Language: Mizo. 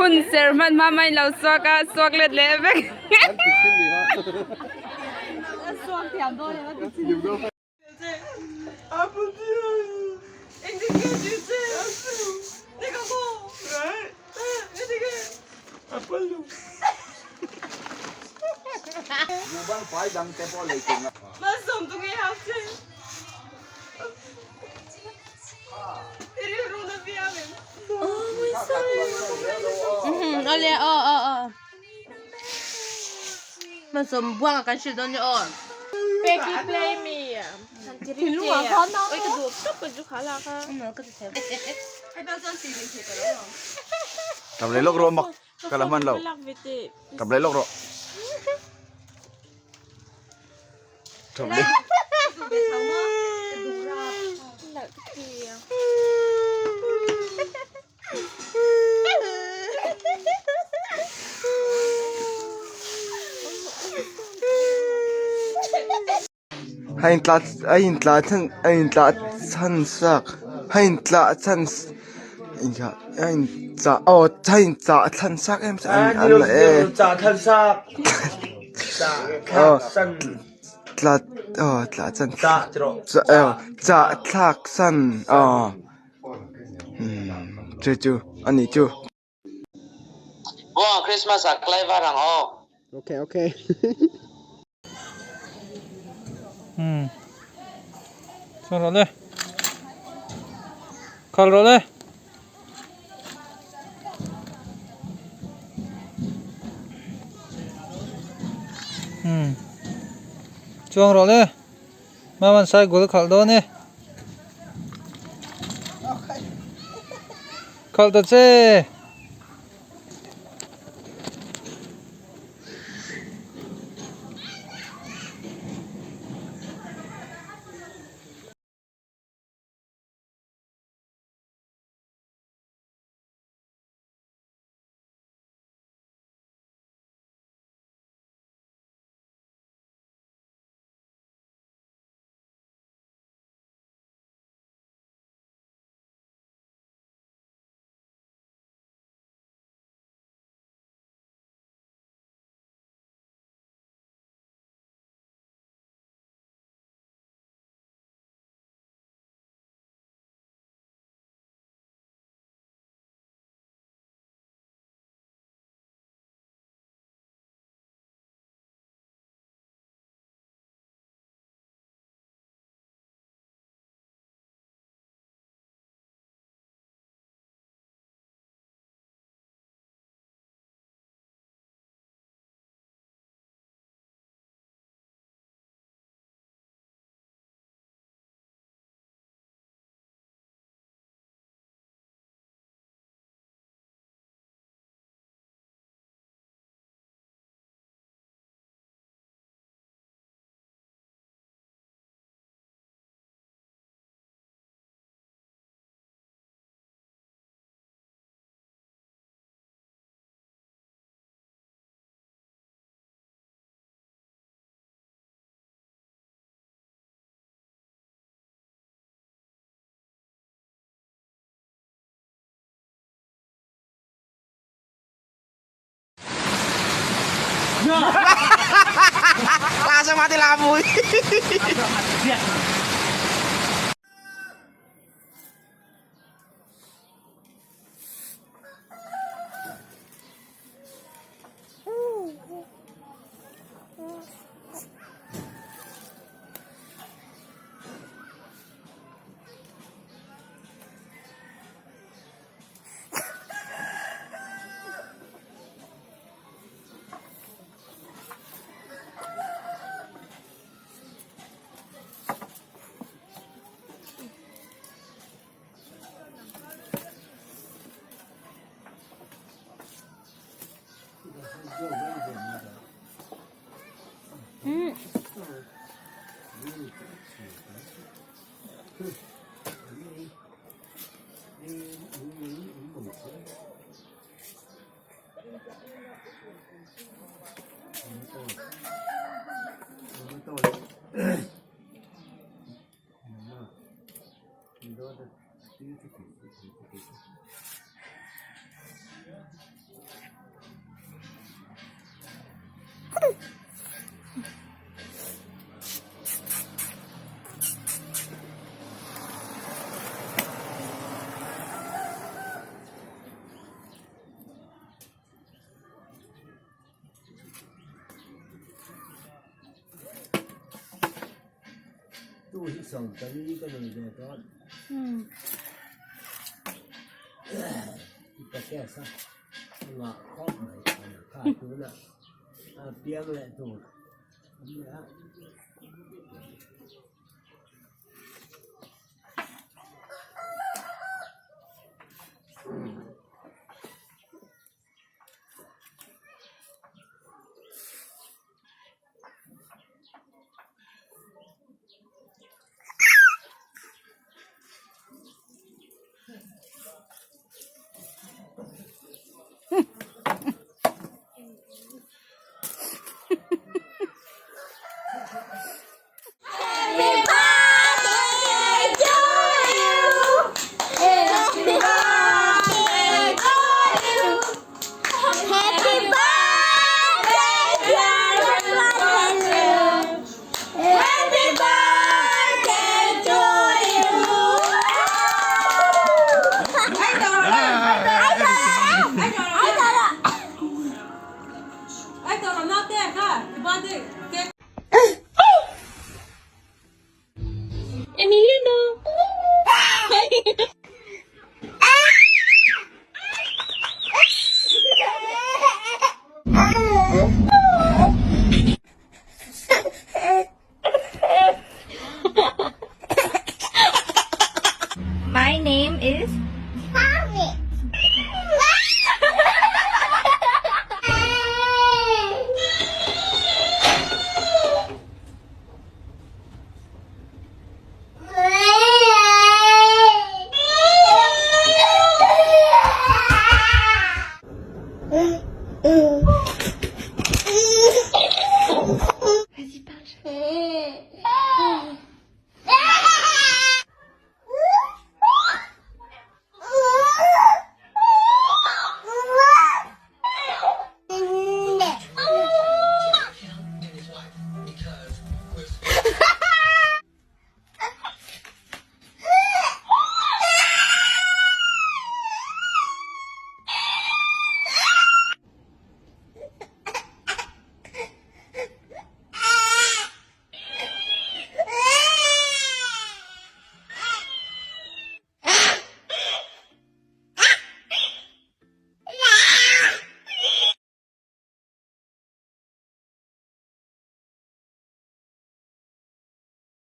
Hun ser hman hma hma in lo suak a, suak let leh vek. Awle aw aw aw Hmasawm buanga kan hrilh dawn nia aw. Peki play me Oi ka duh tawp ka zu kha la kha. Tap leh lawk rawh mak ka la hman lo. Tap leh lawk rawh. Tap leh. A intlah a intlah chhan a intlah chhan sak a intlah chhan a inchah aw a inchah thlan sak em tla aw tla chan chah thlak san aw chu chu a nih chu. Buanga Christmas ah klai var ang aw. Okay okay. Hmm. Chuan rawh le. Khal rawh le. Hmm. Chuang rawh le. Maman sai gul khalh dawn e. Khalh ta che. Langsung mati lampu. Emiliano.